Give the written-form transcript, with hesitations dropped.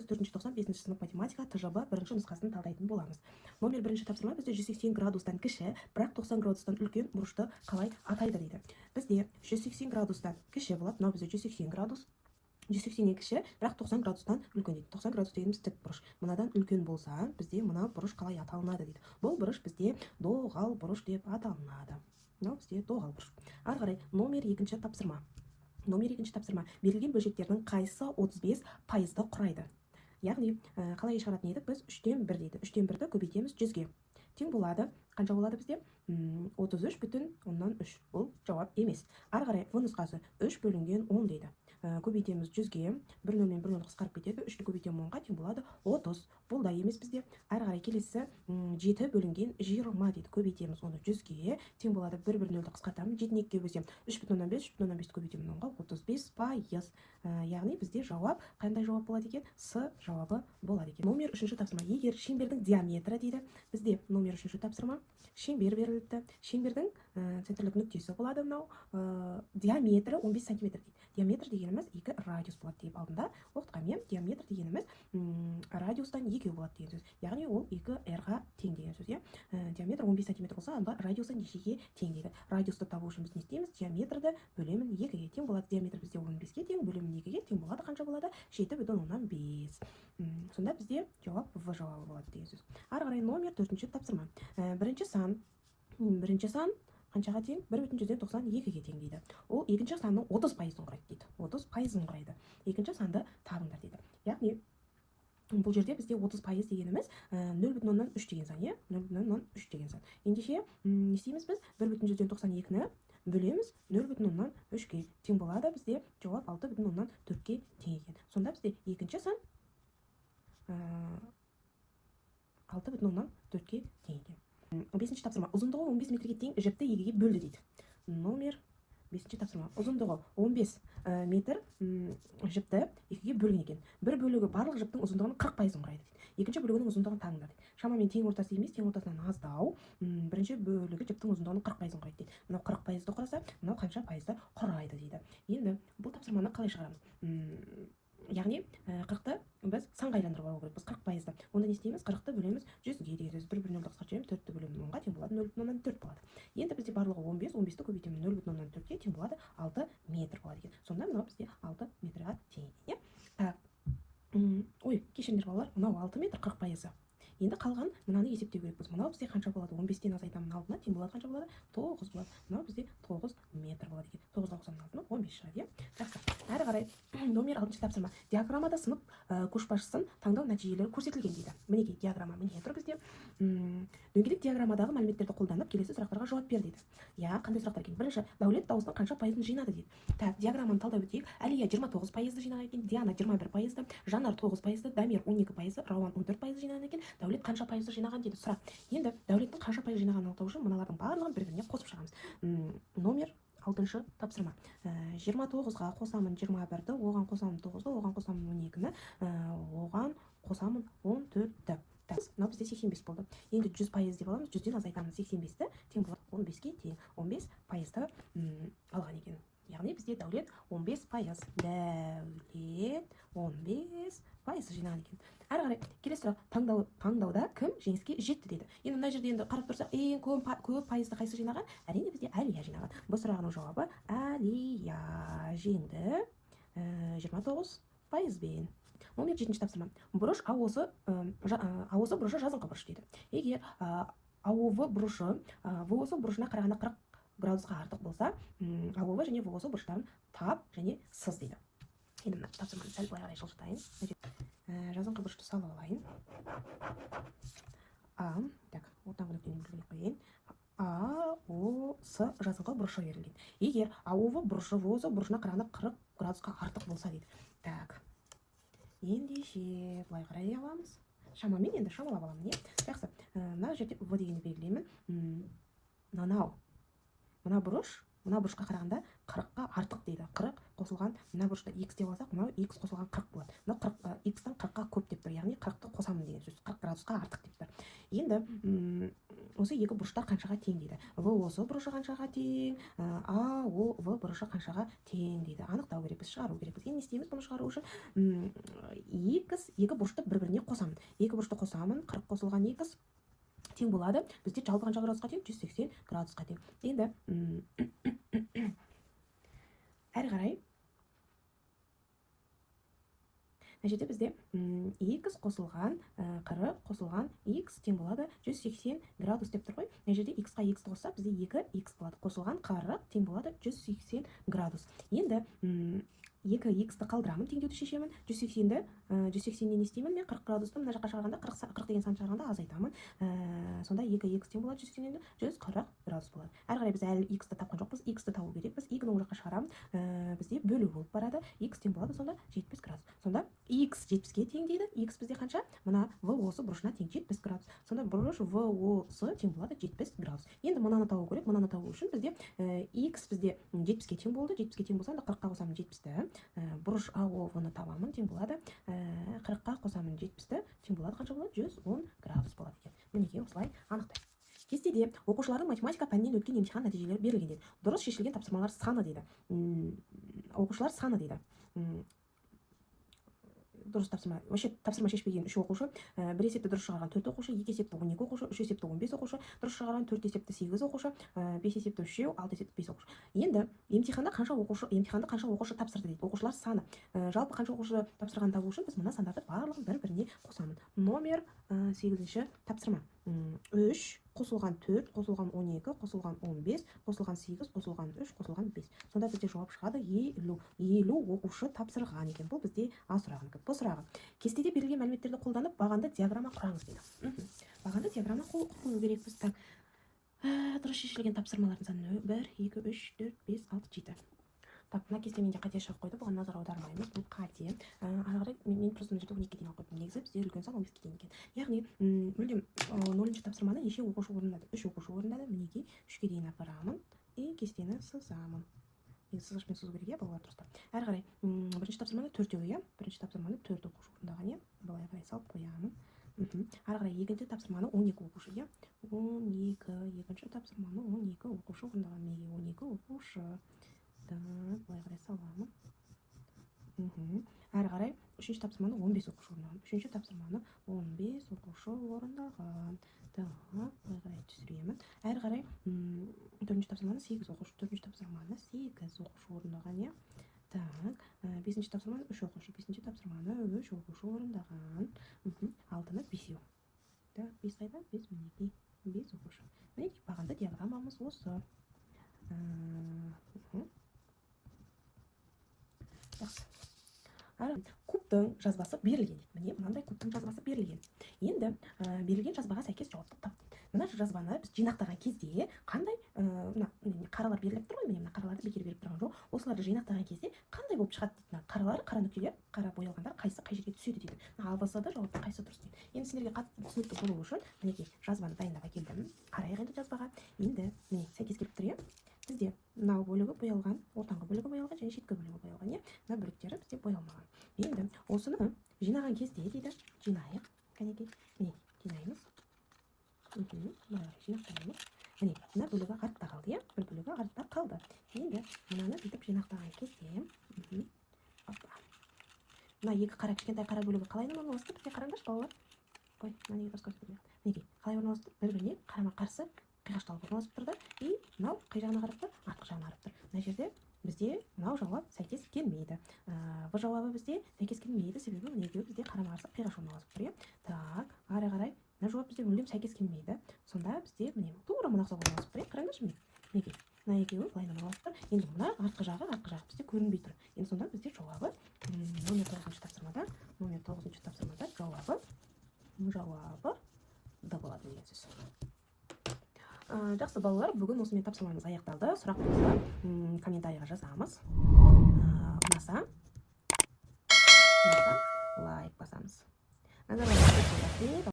Төртінші тоқсан, бесінші сынып, математика, ТЖБ бірінші нұсқасын талдайтын боламыз. Номер бірінші тапсырма: бізде 180 градустан кіші, бірақ 90 градустан үлкен бұрышты қалай атайды дейді. Бізде 180 градустан кіші болады. Мынау бізде 180 градус. 180-нен кіші, бірақ 90 градустан үлкен дейді. 90 градус дегеніміз тік бұрыш. Мынадан үлкен болса, бізде мына бұрыш қалай аталынады дейді. Бұл бұрыш бізде доғал бұрыш деп аталынады. Мынау бізде доғал бұрыш. Ары қарай номер екінші тапсырма. Номер екінші тапсырма: берілген бөлшектердің қайсысы 35%-ды құрайды? Яғни қалай шығаратын едік біз? Үштен бір дейді. Үштен бірді көбейтеміз 100-ге, тең болады. Қанша болады бізде? 33,3. Бұл жауап емес. Ары қарай В нұсқасы: үш бөлінген 10 дейді. Көбейтеміз 100-ге, бір нөл мен бір нөл қысқарып кетеді. Үшті көбейтемін 10-ға, тең болады 30. Бұл да емес бізде. Ары қарай келесі: жеті бөлінген 20 дейді. Көбейтеміз оны 100-ге, тең болады. Бір бір нөлді қысқартамын. Жетіні екіге бөлсем, 3,5. 3,5-ті көбейтемін 10-ға, 35%. Яғни бізде жауап қандай жауап болады екен? С жауабы болады екен. Номер үшінші тапсырма: егер шеңбердің диаметрі дейді. Бізде номер үшінші тапсырма: шеңбер беріліпті. Шеңбердің центрлік нүктесі болады мынау. Диаметрі 15 сантиметр дейді. Диаметр дегеніміз екі радиус болады деп алдында оқытқанмын, иә. Диаметр дегеніміз радиустан екеу болады деген сөз, яғни ол екі r-ға тең деген сөз, иә. Диаметр 15 сантиметр болса, онда радиусы нешеге тең дейді. Радиусты табу үшін біз не істейміз? Диаметрді бөлемін екіге, тең болады. Диаметр бізде 15-ке тең, бөлемін екіге, тең болады. Қанша болады? 7,5. Сонда бізде жауап В жауабы болады деген сөз. Ары қарай номер төртінші тапсырма. Бірінші сан қаншаға тең? 1,92-ге тең дейді. Ол екінші санның 30%-ын құрайды дейді. 30%-ын құрайды. Екінші санды табыңдар дейді. Яғни бұл жерде бізде 30% дегеніміз 0,3 деген сан, иә, 0,3 деген сан. Ендеше не істейміз біз? 1,92-ні бөлеміз 0,3-ке, тең болады. Бізде жауап 6,4-ке тең екен. Сонда бізде екінші сан 6,4-ке тең екен. Бесінші тапсырма: ұзындығы 15 метрге тең жіпті екіге бөлді дейді. Номер бесінші тапсырма: ұзындығы 15 метр жіпті екіге бөлген екен. Бір бөлігі барлық жіптің ұзындығының 40%-ын құрайды дейді. Екінші бөлігінің ұзындығын табыңдар дейді. Шамамен тең ортасы емес, тең ортасынан аздау. Бірінші бөлігі жіптің ұзындығының 40%-ын құрайды дейді. Мынау 40%-ды құраса, мынау қанша пайызды құрайды дейді. Енді бұл тапсырманы қалай шығарамыз? Яғни 40-ты біз санға айландырып алу керекпіз, 40%-ды. Онда не істейміз? 40-ты бөлеміз 100-ге деген сөз. Бір бір нөлді қысқартып жіберемін. Төртті бөлемін 10-ға, тең болады 0,4 болады. Енді бізде барлығы 15. 15-ті көбейтемін 0,4-ке, тең болады 6 метр болады екен. Сонда мынау бізде 6 метрға тең екен, иә. Так, ой, кешіріңдер, балалар, мынау 6 метр, 40%-ы. Енді қалған мынаны есептеу керекпіз. Мынау бізде қанша болады? 15-тен азайтамын алтыны, тең болады. Қанша болады? 9 болады. Мынау бізде 9 метр болады екен. Тоғызға қосамын алтыны, 15 шығады, иә. Жақсы. Әрі қарай номер алтыншы тапсырма: диаграммада сынып көшбасшысын таңдау нәтижелері көрсетілген дейді. Мінекей, диаграмма міне тұр бізде. Дөңгелек диаграммадағы мәліметтерді қолданып, келесі сұрақтарға жауап бер дейді. Иә, қандай сұрақтар екен? Бірінші: Дәулет дауыстың қанша пайызын жинады дейді. Так, диаграмманы талдап өтейік. Әлия 29%-ды жинаған екен, Диана 21%-ды, Жанар 9%-ды, Дамир 12%-ды, Рауан 14% жинаған екен. Дәулет қанша пайызды жинаған дейді сұрақ. Енді Дәулеттің қанша пайыз жинағанын анықтау үшін мыналардың барлығын бір біріне қосып шығамыз. Номер алтыншы тапсырма: 29-ға қосамын 21-ді, оған қосамын тоғызды, оған қосамын 12-ні, оған қосамын 14-ті. Так, мынау бізде 85 болды. Енді 100% деп аламыз. 100-ден азайтамын 85-ті, тең болады 15-ке тең. 15%-ды алған екен. Яғни бізде Дәулет 15%, Дәулет 15% жинаған екен. Әрі қарай келесі сұрақ: таңдауда кім жеңіске жетті дейді. Енді мына жерде енді қарап тұрсақ, ең көп пайызды қайсы жинаған? Әрине, бізде Әлия жинаған. Бұл сұрағының жауабы: Әлия жеңді 29%-пен. Номер жетінші тапсырма: бұрыш АОС, АОС бұрышы жазыңқы бұрыш дейді. Егер АОВ бұрышы ВОС бұрышына қарағанда 40 градусқа артық болса, АОВ және ВОС бұрыштарын тап және сыз дейді. Енді мына тапсырманы сәл былай қарай жылжытайын. Жазыңқы бұрышты салып алайын. А, так, ортаңғы нүктені белгілеп қояйын. А, О, С жазыңқы бұрышы берілген. Егер АОВ бұрышы ВОС бұрышына қарағанда 40 градусқа артық болса дейді. Так, ендеше былай қарай аламыз. Шамамен енді шамалап аламын, иә. Жақсы. Мына жерде В дегенді белгілеймін. Мынау мына бұрыш мына бұрышқа қарағанда 40-қа артық дейді. 40 қосылған мына бұрышты x деп алсақ, мынау x қосылған 40 болады. Мынау 40, x-тан 40-қа көп деп тұр, яғни 40-ты қосамын деген сөз. 40 градусқа артық деп тұр. Енді Осы екі бұрыштар қаншаға тең дейді? В осы бұрышы қаншаға тең, А О В бұрышы қаншаға тең дейді? Анықтау керекпіз, шығару керекпіз. Енді не істейміз бұны шығару үшін? Х екі бұрышты бір біріне қосамын, екі бұрышты қосамын. 40 қосылған х тең болады бізде жалпы қанша градусқа тең? 180 градусқа тең. Енді әрі қарай мына жерде бізде х қосылған 40 қосылған х тең болады 180 градус деп тұр ғой. Мына жерде х-қа х-ті қосса, бізде 2 х болады, қосылған 40 тең болады 180 градус. Енді 2 х-ті қалдырамын, теңдеуді шешемін. 180-ді, 180-нен не істеймін мен? 40 градусты мына жаққа шығарғанда, 40 деген санды шығарғанда азайтамын. Сонда 2 х тең болады 180-нен 140 градус болады. Әрі қарай біз әлі х-ті тапқан жоқпыз, х-ті табу керекпіз. 2-ні оң жаққа шығарамын, бізде бөлу болып барады. Х тең болады сонда 70 градус. Сонда х 70-ке тең дейді. Х бізде қанша? Мына в осы бұрышына тең, 70 градус. Сонда бұрыш в о с тең болады 70 градус. Енді мынаны табу керек. Мынаны табу үшін бізде х бізде 70-ке тең болды. 70-ке тең болса, онда 40-қа қосамын 70-ті. Бұрыш а о в ны табамын, тең болады 40-қа қосамын 70-ті, тең болады қанша болады? 110 градус болады екен. Мінекей, осылай анықтаймыз. Кестеде оқушылардың математика пәнінен өткен емтихан нәтижелері берілген дейді. Дұрыс шешілген тапсырмалар саны дейді. Оқушылар саны дейді. Дұрыс тапсырма, вообще тапсырма шешпеген үш оқушы, бір есепті дұрыс шығарған төрт оқушы, екі есепті 12 оқушы, үш есепті 15 оқушы дұрыс шығарған, төрт есепті сегіз оқушы, бес есепті үшеу, алты есепті бес оқушы. Енді емтиханда қанша оқушы, емтиханды қанша оқушы тапсырды дейді, оқушылар саны. Жалпы қанша оқушы тапсырғанын табу үшін біз мына сандарды барлығын бір біріне қосамын. Номер 8-ші тапсырма. 3 қосылған 4 қосылған 12 қосылған 15 қосылған 8 қосылған 3 қосылған 5. Сонда бізде жауап шығады 50. 50 оқушы тапсырған екен. Бұл бізде А сұрағынікі. Б сұрағы: кестеде берілген мәліметтерді қолданып, бағанды диаграмма құраңыз дейді. Бағанды диаграмма құру керекпіз. Так, дұрыс шешілген тапсырмалардың саны: бір, екі, үш, төрт, бес, алты, жеті. Так, мына кесте менде қате шығып қойды, бұған назар аудармаймыз, бұл қате. Ары қарай мен просто мына жерде 12-ге дейін алып қойыппын, негізі бізде үлкен сан 15-ке дейін екен. Яғни мүлдем 0-шы тапсырманы неше оқушы орындады? Үш оқушы орындады. Мінекей, 3-ке дейін апарамын и кестені сызамын. Негізі сызғышпен сызу керек, иә, балалар, дұрыстап. Әрі қарай бірінші тапсырманы төртеу, иә, бірінші тапсырманы төрт оқушы орындаған, иә, былай қарай салып қоямын. Ары қарай екінші тапсырманы 12 оқушы, иә, 12, екінші тапсырманы 12 оқушы орындаған. Мінекей, 12 оқушы. Так, былай қарай саламын. Әрі қарай үшінші тапсырманы 15 оқушы орындаған. Үшінші тапсырманы 15 оқушы орындаған. Так, былай қарай түсіремін. Әрі қарай төртінші тапсырманы сегіз оқушы, төртінші тапсырманы сегіз оқушы орындаған, иә. Так, бесінші тапсырманы үш оқушы, бесінші тапсырманы үш оқушы орындаған. Алтыны бесеу. Так, бес қайда? Бес мінекей, бес оқушы. Мінекей, бағанды диаграммамыз осы. Жақсы. Әрі кубтың жазбасы берілген дейді. Міне, мынандай кубтың жазбасы берілген. Енді берілген жазбаға сәйкес жауапты тап дейді. Мына жазбаны біз жинақтаған кезде қандай, мына міне қаралар беріліп тұр ғой, міне, мына қараларды бекер беріп тұрған жоқ. Осыларды жинақтаған кезде қандай болып шығады дейді. Мына қаралар, қара нүктелер, қара боялғандар қайсысы қай жерге түседі дейді. Мына А, В, С, Д жауапты қайсысы дұрыс дейді. Енді сендерге қатты түсінікті болу үшін, мінекей, жазбаны дайындап әкелдім. Қарайық енді жазбаға. Енді міне, сәйкес келіп тұр, иә. Бізде мынау бөлігі боялған, ортаңғы бөлігі боялған және шеткі бөлігі боялған, иә. Мына бөліктері бізде боялмаған. Енді осыны жинаған кезде дейді, жинайық, кәнекей, міне, жинаймыз. Былай қарай жинақтаймыз. Міне, мына бөлігі артта қалды, иә, бір бөлігі артта қалды. Енді мынаны бүйтіп жинақтаған кезде, опа, мына екі қара, кішкентай қара бөлігі қалай орналасты бізде? Қараңдаршы, балалар. Ой, мына неге дұрыс көрсетпедім? Мінекей, қалай орналасты? Бір біріне қарама қарсы қиғашталып орналасып тұр да. И мынау қай жағына қарап тұр? Артқы жағына қарап тұр. Мына жерде бізде мынау жауап сәйкес келмейді. В жауабы бізде сәйкес келмейді, себебі мына екеуі бізде қарама қарсы қиғаш орналасып тұр, иә. Так, ары қарай мына жауап бізде мүлдем сәйкес келмейді. Сонда бізде, міне, тура мына ұқсап орналасып тұр, иә. Қараңдаршы, міне, мінекей, мына екеуі былай орналасып тұр. Енді мына артқы жағы бізде көрінбей тұр. Енді сонда бізде жауабы номер 9-шы тапсырмада, номер 9-шы тапсырмада жауабы Д болады деген сөз. Жақсы, балалар, бүгін осымен тапсырмамыз аяқталды. Сұрақ болса, комментарийға жазамыз. Ұнаса, лайк басамыз. Назарларыңызға рахмет.